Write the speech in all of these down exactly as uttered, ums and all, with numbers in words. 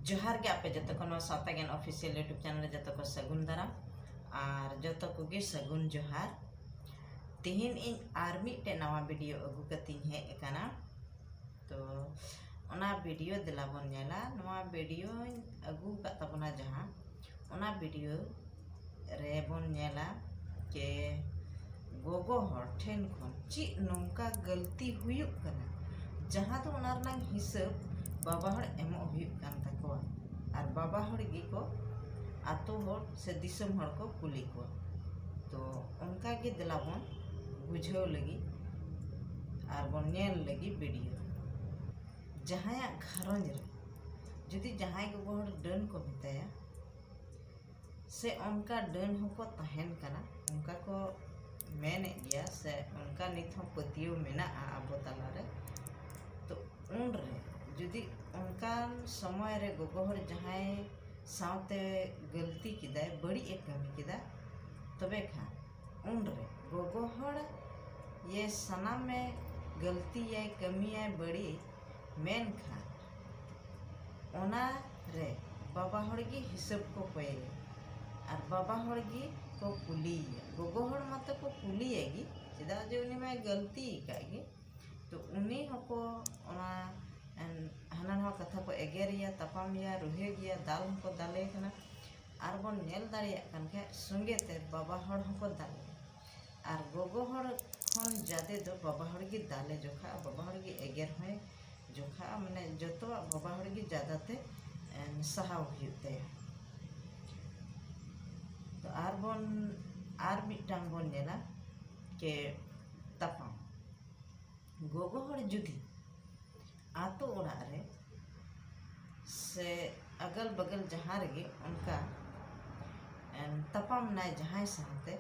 ᱡᱚᱦᱟᱨ ᱜᱮ ᱟᱯᱮ ᱡᱚᱛᱚ ᱠᱚ ᱱᱚᱣᱟ ᱥᱟᱶᱛᱟ ᱜᱮᱭᱟᱱ official YouTube channel ᱨᱮ ᱡᱚᱛᱚ ᱠᱚ ᱥᱟᱹᱜᱩᱱ ᱫᱟᱨᱟᱢ ᱟᱨ ᱡᱚᱛᱚ ᱠᱚᱜᱮ ᱥᱟᱹᱜᱩᱱ ᱡᱚᱦᱟᱨ᱾ ᱛᱮᱦᱮᱧ ᱤᱧ ᱟᱨ ᱢᱤᱫᱴᱮᱱ ᱱᱟᱣᱟ video ᱟᱹᱜᱩ ᱠᱟᱛᱮᱧ ᱦᱮᱡ ᱟᱠᱟᱱᱟ᱾ ᱛᱚ ᱚᱱᱟ video ᱫᱮᱞᱟ ᱵᱚᱱ ᱧᱮᱞᱟ᱾ ᱱᱚᱣᱟ videoᱧ ᱟᱹᱜᱩ ᱟᱠᱟᱫ ᱛᱟᱵᱚᱱᱟ ᱡᱟᱦᱟᱸ, ᱚᱱᱟ video ᱨᱮᱵᱚᱱ ᱧᱮᱞᱟ ᱡᱮ ᱜᱚᱜᱚ ᱦᱚᱲ ᱴᱷᱮᱱ ᱠᱷᱚᱱ ᱪᱮᱫ ᱱᱚᱝᱠᱟ ᱜᱟᱹᱞᱛᱤ ᱦᱩᱭᱩᱜ ᱠᱟᱱᱟ, ᱡᱟᱦᱟᱸ ᱫᱚ ᱚᱱᱟ ᱨᱮᱱᱟᱜ ᱦᱤᱥᱟᱹᱵ ᱵᱟᱵᱟ ᱦᱚᱲ ᱮᱢᱚᱜ ᱦᱩᱭᱩᱜ ᱠᱟᱱ ᱛᱟᱠᱚᱣᱟ, ᱟᱨ ᱵᱟᱵᱟ ᱦᱚᱲ ᱜᱮᱠᱚ ᱟᱛᱳ ᱦᱚᱲ ᱥᱮ ᱫᱤᱥᱚᱢ ᱦᱚᱲ ᱠᱚ ᱠᱩᱞᱤ ᱠᱚᱣᱟ᱾ ᱛᱚ ᱚᱱᱠᱟ ᱜᱮ ᱫᱮᱞᱟ ᱵᱚᱱ ᱵᱩᱡᱷᱟᱹᱣ ᱞᱟᱹᱜᱤᱫ ᱟᱨ ᱵᱚᱱ ᱧᱮᱞ ᱞᱟᱹᱜᱤᱫ video᱾ ᱡᱟᱦᱟᱸᱭᱟᱜ ᱜᱷᱟᱨᱚᱸᱡᱽ ᱨᱮ ᱡᱩᱫᱤ ᱡᱟᱦᱟᱸᱭ ᱜᱚᱜᱚ ᱦᱚᱲ ᱰᱟᱹᱱ ᱠᱚ ᱢᱮᱛᱟᱭᱟ, ᱥᱮ ᱚᱱᱠᱟ ᱰᱟᱹᱱ ᱦᱚᱸᱠᱚ ᱛᱟᱦᱮᱱ ᱠᱟᱱᱟ, ᱚᱱᱠᱟ ᱠᱚ ᱢᱮᱱᱮᱫ ᱜᱮᱭᱟ, ᱥᱮ ᱚᱱᱠᱟ ᱱᱤᱛ ᱦᱚᱸ ᱯᱟᱹᱛᱭᱟᱹᱣ ᱢᱮᱱᱟᱜᱼᱟ ᱟᱵᱚ ᱛᱟᱞᱟᱨᱮ᱾ ᱛᱚ ᱩᱱᱨᱮ ᱡᱩᱫᱤ ᱚᱱᱠᱟᱱ ᱥᱚᱢᱚᱭ ᱨᱮ ᱜᱚᱜᱚ ᱦᱚᱲ ᱡᱟᱦᱟᱸᱭ ᱥᱟᱶᱛᱮ ᱜᱟᱹᱞᱛᱤ ᱠᱮᱫᱟᱭ, ᱵᱟᱹᱲᱤᱡ ᱮ ᱠᱟᱹᱢᱤ ᱠᱮᱫᱟ, ᱛᱚᱵᱮ ᱠᱷᱟᱱ ᱩᱱᱨᱮ ᱜᱚᱜᱚ ᱦᱚᱲ ᱭᱮ ᱥᱟᱱᱟᱢᱮ ᱜᱟᱹᱞᱛᱤᱭᱟᱭ, ᱠᱟᱹᱢᱤᱭᱟᱭ ᱵᱟᱹᱲᱤᱡ, ᱢᱮᱱᱠᱷᱟᱱ ᱚᱱᱟ ᱨᱮ ᱵᱟᱵᱟ ᱦᱚᱲ ᱜᱮ ᱦᱤᱥᱟᱹᱵ ᱠᱚ ᱠᱚᱭᱮᱭᱟ ᱟᱨ ᱵᱟᱵᱟ ᱦᱚᱲ ᱜᱮ ᱠᱚ ᱠᱩᱞᱤᱭᱮᱭᱟ᱾ ᱜᱚᱜᱚ ᱦᱚᱲ ᱢᱟᱛᱚ ᱠᱚ ᱠᱩᱞᱤᱭᱮ ᱜᱮ, ᱪᱮᱫᱟᱜ ᱡᱮ ᱩᱱᱤ ᱢᱟᱭ ᱜᱟᱹᱞᱛᱤ ᱟᱠᱟᱫ ᱜᱮ᱾ ᱛᱚ ᱩᱱᱤ ᱦᱚᱸᱠᱚ ᱚᱱᱟ, ᱮᱱ, ᱦᱟᱱᱟ ᱱᱟᱣᱟ ᱠᱟᱛᱷᱟ ᱠᱚ ᱮᱜᱮᱨᱮᱭᱟ, ᱛᱟᱯᱟᱢᱮᱭᱟ, ᱨᱩᱦᱮᱫᱮᱭᱟ, ᱫᱟᱞ ᱦᱚᱸᱠᱚ ᱫᱟᱞᱮ ᱠᱟᱱᱟ᱾ ᱟᱨ ᱵᱚᱱ ᱧᱮᱞ ᱫᱟᱲᱮᱭᱟᱜ ᱠᱟᱱ ᱠᱷᱟᱡ ᱥᱚᱸᱜᱮ ᱛᱮ ᱵᱟᱵᱟ ᱦᱚᱲ ᱦᱚᱸᱠᱚ ᱫᱟᱞᱮ, ᱟᱨ ᱜᱚᱜᱚ ᱦᱚᱲ ᱠᱷᱚᱱ ᱡᱟᱫᱮ ᱫᱚ ᱵᱟᱵᱟ ᱦᱚᱲ ᱜᱮ ᱫᱟᱞᱮ ᱡᱚᱠᱷᱟᱜᱼᱟ, ᱵᱟᱵᱟ ᱦᱚᱲ ᱜᱮ ᱮᱜᱮᱨ ᱦᱚᱸᱭ ᱡᱚᱠᱷᱟᱜᱼᱟ, ᱢᱟᱱᱮ ᱡᱚᱛᱚᱣᱟᱜ ᱵᱟᱵᱟ ᱦᱚᱲ ᱜᱮ ᱡᱟᱫᱟ ᱛᱮ, ᱮᱱ, ᱥᱟᱦᱟᱣ ᱦᱩᱭᱩᱜ ᱛᱟᱭᱟ᱾ ᱛᱚ ᱟᱨ ᱵᱚᱱ, ᱟᱨ ᱢᱤᱫᱴᱟᱝ ᱵᱚᱱ ᱧᱮᱞᱟ ᱡᱮ ᱛᱟᱯᱟᱢ᱾ ᱜᱚᱜᱚ ᱦᱚᱲ ᱡᱩᱫᱤ ᱟᱛᱳ ᱚᱲᱟᱜ ᱨᱮ ᱥᱮ ᱟᱜᱟᱞ ᱵᱟᱜᱟᱞ ᱡᱟᱦᱟᱸ ᱨᱮᱜᱮ ᱚᱱᱠᱟ, ᱮᱱ, ᱛᱟᱯᱟᱢ ᱱᱟᱭ ᱡᱟᱦᱟᱸᱭ ᱥᱟᱶᱛᱮ,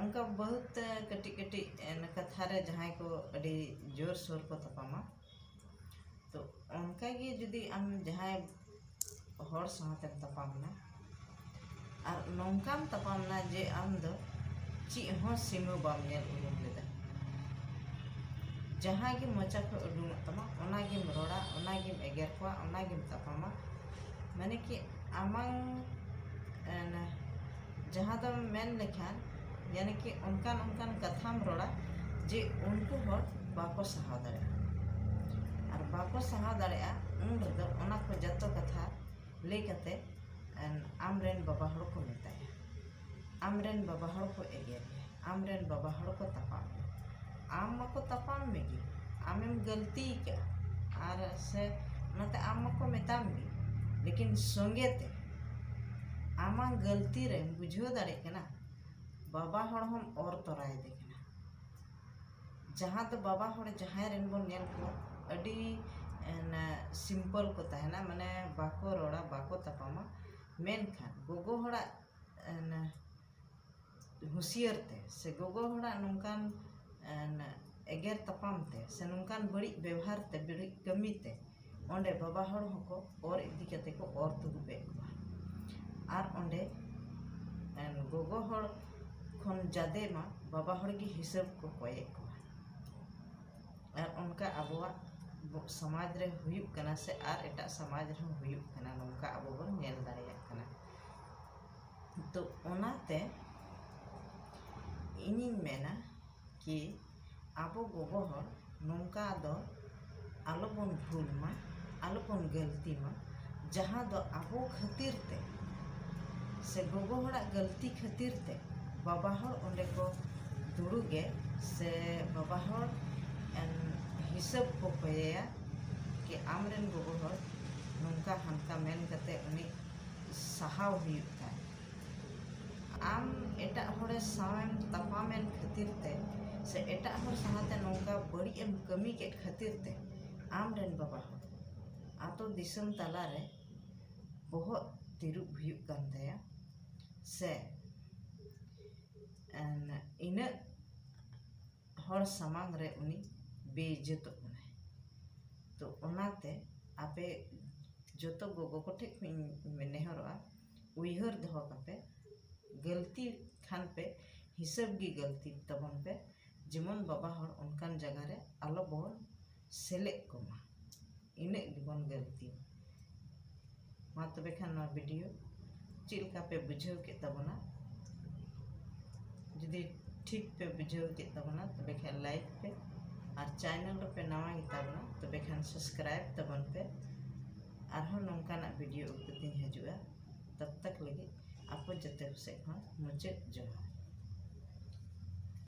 ᱚᱱᱠᱟ ᱵᱚᱦᱩᱛ ᱠᱟᱹᱴᱤᱡ ᱠᱟᱹᱴᱤᱡ, ᱮᱱ, ᱠᱟᱛᱷᱟ ᱨᱮ ᱡᱟᱦᱟᱸᱭ ᱠᱚ ᱟᱹᱰᱤ ᱡᱳᱨ ᱥᱳᱨ ᱠᱚ ᱛᱟᱯᱟᱢᱟ, ᱛᱚ ᱚᱱᱠᱟ ᱜᱮ ᱡᱩᱫᱤ ᱟᱢ ᱡᱟᱦᱟᱸᱭ ᱦᱚᱲ ᱥᱟᱶᱛᱮᱢ ᱛᱟᱯᱟᱢ ᱮᱱᱟ ᱟᱨ ᱱᱚᱝᱠᱟᱢ ᱛᱟᱯᱟᱢ ᱮᱱᱟ ᱡᱮ ᱟᱢ ᱫᱚ ᱪᱮᱫ ᱦᱚᱸ ᱥᱤᱢᱟᱹ ᱵᱟᱢ ᱧᱮᱞ ᱩᱨᱩᱢ ᱞᱮᱫᱟ, ᱡᱟᱦᱟᱸ ᱜᱮ ᱢᱚᱪᱟ ᱠᱷᱚᱱ ᱩᱰᱩᱝᱚᱜ ᱛᱟᱢᱟ, ᱚᱱᱟ ᱜᱮᱢ ᱨᱚᱲᱟ, ᱚᱱᱟ ᱜᱮᱢ ᱮᱜᱮᱨ ᱠᱚᱣᱟ, ᱚᱱᱟ ᱜᱮᱢ ᱛᱟᱯᱟᱢᱟ᱾ ᱢᱟᱱᱮ ᱠᱤ ᱟᱢᱟᱝ, ᱮᱱ, ᱡᱟᱦᱟᱸ ᱫᱚᱢ ᱢᱮᱱ ᱞᱮᱠᱷᱟᱱ, ᱭᱟᱱᱤ ᱠᱤ ᱚᱱᱠᱟᱱ ᱚᱱᱠᱟᱱ ᱠᱟᱛᱷᱟᱢ ᱨᱚᱲᱟ ᱡᱮ ᱩᱱᱠᱩ ᱦᱚᱲ ᱵᱟᱠᱚ ᱥᱟᱦᱟᱣ ᱫᱟᱲᱮᱭᱟᱜᱼᱟ᱾ ᱟᱨ ᱵᱟᱠᱚ ᱥᱟᱦᱟᱣ ᱫᱟᱲᱮᱭᱟᱜᱼᱟ, ᱩᱱ ᱨᱮᱫᱚ ᱚᱱᱟ ᱠᱚ ᱡᱚᱛᱚ ᱠᱟᱛᱷᱟ ᱞᱟᱹᱭ ᱠᱟᱛᱮ, ᱮᱱ, ᱟᱢᱨᱮᱱ ᱵᱟᱵᱟ ᱦᱚᱲ ᱠᱚ ᱢᱮᱛᱟᱭᱟ, ᱟᱢᱨᱮᱱ ᱵᱟᱵᱟ ᱦᱚᱲ ᱠᱚ ᱮᱜᱮᱨ ᱢᱮᱭᱟ, ᱟᱢᱨᱮᱱ ᱵᱟᱵᱟ ᱦᱚᱲ ᱠᱚ ᱛᱟᱯᱟᱢ ᱢᱮᱭᱟ᱾ ᱟᱢ ᱢᱟᱠᱚ ᱛᱟᱯᱟᱢ ᱢᱮᱜᱮ, ᱟᱢᱮᱢ ᱜᱟᱹᱞᱛᱤ ᱠᱟᱜᱼᱟ, ᱟᱨ ᱥᱮ ᱚᱱᱟᱛᱮ ᱟᱢ ᱢᱟᱠᱚ ᱢᱮᱛᱟᱢ ᱜᱮ, ᱞᱮᱠᱤᱱ ᱥᱚᱸᱜᱮ ᱛᱮ ᱟᱢᱟᱜ ᱜᱟᱹᱞᱛᱤ ᱨᱮᱢ ᱵᱩᱡᱷᱟᱹᱣ ᱫᱟᱲᱮᱭᱟᱜ ᱠᱟᱱᱟ, ᱵᱟᱵᱟ ᱦᱚᱲ ᱦᱚᱸᱢ ᱚᱨ ᱛᱚᱨᱟᱭᱮᱫᱮ ᱠᱟᱱᱟ᱾ ᱡᱟᱦᱟᱸ ᱫᱚ ᱵᱟᱵᱟ ᱦᱚᱲ ᱡᱟᱦᱟᱸᱭ ᱨᱮᱱ ᱵᱚᱱ ᱧᱮᱞ ᱠᱚᱣᱟ, ᱟᱹᱰᱤ, ᱮᱱ, simple ᱠᱚ ᱛᱟᱦᱮᱱᱟ, ᱢᱟᱱᱮ ᱵᱟᱠᱚ ᱨᱚᱲᱟ, ᱵᱟᱠᱚ ᱛᱟᱯᱟᱢᱟ᱾ ᱢᱮᱱᱠᱷᱟᱱ ᱜᱚᱜᱚ ᱦᱚᱲᱟᱜ, ᱮᱱ, ᱦᱩᱸᱥᱤᱭᱟᱹᱨ ᱛᱮ ᱥᱮ ᱜᱚᱜᱚ ᱦᱚᱲᱟᱜ ᱱᱚᱝᱠᱟᱱ, ᱮᱱ, ᱮᱜᱮᱨ ᱛᱟᱯᱟᱢ ᱛᱮ ᱥᱮ ᱱᱚᱝᱠᱟᱱ ᱵᱟᱹᱲᱤᱡ ᱵᱮᱣᱦᱟᱨ ᱛᱮ, ᱵᱟᱹᱲᱤᱡ ᱠᱟᱹᱢᱤ ᱛᱮ ᱚᱸᱰᱮ ᱵᱟᱵᱟ ᱦᱚᱲ ᱦᱚᱸᱠᱚ ᱚᱨ ᱤᱫᱤ ᱠᱟᱛᱮ ᱠᱚ ᱚᱨ ᱛᱩᱫᱩᱜ ᱮᱫ ᱠᱚᱣᱟ᱾ ᱟᱨ ᱚᱸᱰᱮ, ᱮᱱ, ᱜᱚᱜᱚ ᱦᱚᱲ ᱠᱷᱚᱱ ᱡᱟᱫᱮ ᱢᱟ ᱵᱟᱵᱟ ᱦᱚᱲ ᱜᱮ ᱦᱤᱥᱟᱹᱵ ᱠᱚ ᱠᱚᱭᱮᱫ ᱠᱚᱣᱟ᱾ ᱟᱨ ᱚᱱᱠᱟ ᱟᱵᱚᱣᱟᱜ ᱵᱚ-, ᱥᱚᱢᱟᱡᱽ ᱨᱮ ᱦᱩᱭᱩᱜ ᱠᱟᱱᱟ ᱥᱮ ᱟᱨ ᱮᱴᱟᱜ ᱥᱚᱢᱟᱡᱽ ᱨᱮᱦᱚᱸ ᱦᱩᱭᱩᱜ ᱠᱟᱱᱟ, ᱱᱚᱝᱠᱟ ᱟᱵᱚ ᱵᱚᱱ ᱧᱮᱞ ᱫᱟᱲᱮᱭᱟᱜ ᱠᱟᱱᱟ᱾ ᱛᱚ ᱚᱱᱟᱛᱮ ᱤᱧᱤᱧ ᱢᱮᱱᱟ ᱠᱤ ᱟᱵᱚ ᱜᱚᱜᱚ ᱦᱚᱲ ᱱᱚᱝᱠᱟ ᱫᱚ ᱟᱞᱚᱵᱚᱱ ᱵᱷᱩᱞ ᱢᱟ, ᱟᱞᱚᱵᱚᱱ ᱜᱟᱹᱞᱛᱤ ᱢᱟ, ᱡᱟᱦᱟᱸ ᱫᱚ ᱟᱵᱚ ᱠᱷᱟᱹᱛᱤᱨ ᱛᱮ ᱥᱮ ᱜᱚᱜᱚ ᱦᱚᱲᱟᱜ ᱜᱟᱹᱞᱛᱤ ᱠᱷᱟᱹᱛᱤᱨ ᱛᱮ ᱵᱟᱵᱟ ᱦᱚᱲ ᱚᱸᱰᱮ ᱠᱚ ᱫᱩᱲᱩᱵ ᱜᱮ ᱥᱮ ᱵᱟᱵᱟ ᱦᱚᱲ, ᱮᱱ, ᱦᱤᱥᱟᱹᱵ ᱠᱚ ᱠᱚᱭᱮᱭᱟ ᱠᱤ ᱟᱢᱨᱮᱱ ᱜᱚᱜᱚ ᱦᱚᱲ ᱱᱚᱝᱠᱟ ᱦᱟᱱᱠᱟ ᱢᱮᱱ ᱠᱟᱛᱮ ᱩᱱᱤ ᱥᱟᱦᱟᱣ ᱦᱩᱭᱩᱜ ᱛᱟᱭ᱾ ᱟᱢ ᱮᱴᱟᱜ ᱦᱚᱲᱮ ᱥᱟᱶᱮᱢ ᱛᱟᱯᱟᱢᱮᱱ ᱠᱷᱟᱹᱛᱤᱨ ᱛᱮ ᱥᱮ ᱮᱴᱟᱜ ᱦᱚᱲ ᱥᱟᱶᱛᱮ ᱱᱚᱝᱠᱟ ᱵᱟᱹᱲᱤᱡ ᱮᱢ ᱠᱟᱹᱢᱤ ᱠᱮᱫ ᱠᱷᱟᱹᱛᱤᱨ ᱛᱮ ᱟᱢᱨᱮᱱ ᱵᱟᱵᱟ ᱦᱚᱲ ᱟᱛᱳ ᱫᱤᱥᱚᱢ ᱛᱟᱞᱟᱨᱮ ᱵᱚᱦᱚᱜ ᱛᱤᱨᱩᱵ ᱦᱩᱭᱩᱜ ᱠᱟᱱ ᱛᱟᱭᱟ ᱥᱮ, ᱮᱱ, ᱤᱱᱟᱹᱜ ᱦᱚᱲ ᱥᱟᱢᱟᱝ ᱨᱮ ᱩᱱᱤ ᱵᱮᱤᱡᱽᱡᱚᱛᱚᱜ ᱠᱟᱱᱟᱭ᱾ ᱛᱚ ᱚᱱᱟᱛᱮ ᱟᱯᱮ ᱡᱚᱛᱚ ᱜᱚᱜᱚ ᱠᱚᱴᱷᱮᱱ ᱠᱷᱚᱱ ᱤᱧ ᱱᱮᱦᱚᱨᱚᱜᱼᱟ, ᱩᱭᱦᱟᱹᱨ ᱫᱚᱦᱚ ᱠᱟᱯᱮ, ᱜᱟᱹᱞᱛᱤ ᱠᱷᱟᱱ ᱯᱮ ᱦᱤᱥᱟᱹᱵ ᱜᱮ ᱜᱟᱹᱞᱛᱤ ᱛᱟᱵᱚᱱ ᱯᱮ, ᱡᱮᱢᱚᱱ ᱵᱟᱵᱟ ᱦᱚᱲ ᱚᱱᱠᱟᱱ ᱡᱟᱭᱜᱟ ᱨᱮ ᱟᱞᱚ ᱵᱚᱱ ᱥᱮᱞᱮᱫ ᱠᱚᱢᱟ, ᱤᱱᱟᱹᱜ ᱜᱮᱵᱚᱱ ᱜᱟᱹᱞᱛᱤ᱾ ᱢᱟ ᱛᱚᱵᱮ ᱠᱷᱟᱱ ᱱᱚᱣᱟ ᱵᱷᱤᱰᱤᱭᱳ ᱪᱮᱫ ᱞᱮᱠᱟ ᱯᱮ ᱵᱩᱡᱷᱟᱹᱣ ᱠᱮᱫ ᱛᱟᱵᱚᱱᱟ? ᱡᱩᱫᱤ ᱴᱷᱤᱠ ᱯᱮ ᱵᱩᱡᱷᱟᱹᱣ ᱠᱮᱫ ᱛᱟᱵᱚᱱᱟ, ᱛᱚᱵᱮ ᱠᱷᱟᱱ ᱞᱟᱭᱤᱠ ᱯᱮ, ᱟᱨ ᱪᱮᱱᱮᱞ ᱨᱮᱯᱮ ᱱᱟᱣᱟ ᱜᱮᱛᱟ ᱵᱚᱱᱟ, ᱛᱚᱵᱮ ᱠᱷᱟᱱ ᱥᱟᱵᱥᱠᱨᱟᱭᱤᱵ ᱛᱟᱵᱚᱱ ᱯᱮ᱾ ᱟᱨᱦᱚᱸ ᱱᱚᱝᱠᱟᱱᱟᱜ ᱵᱷᱤᱰᱤᱭᱳ ᱟᱹᱜᱩ ᱠᱟᱛᱮᱧ ᱦᱤᱡᱩᱜᱼᱟ᱾ ᱛᱚᱵ ᱛᱚᱠ ᱞᱟᱹᱜᱤᱫ ᱟᱯᱮ ᱡᱚᱛᱚ ᱥᱮᱫ ᱠᱷᱚᱱ ᱢᱩᱪᱟᱹᱫ ᱡᱚᱦᱟᱨ᱾